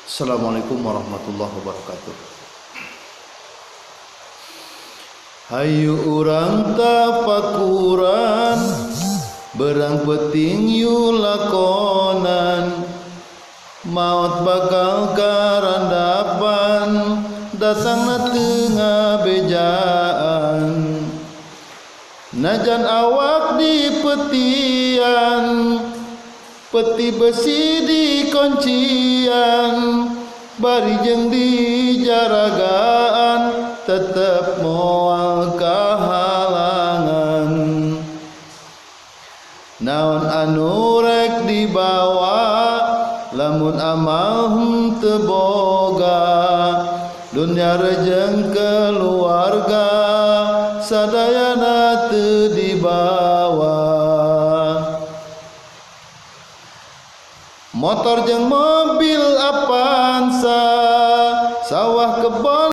Assalamualaikum warahmatullahi wabarakatuh. Hayu urang tafakuran, berang peting yulakonan, maut bakal karandapan, datangna teu ngabejaan. Najan awak di petian, peti besi di kuncian, bari jeung di jaragaan, tetep moal kahalangan. Naon anu rek dibawa, lamun amal henteu boga, dunya rejeng keluarga, sadayana teu dibawa. Motor jeung mobil Avanza, sawah kebon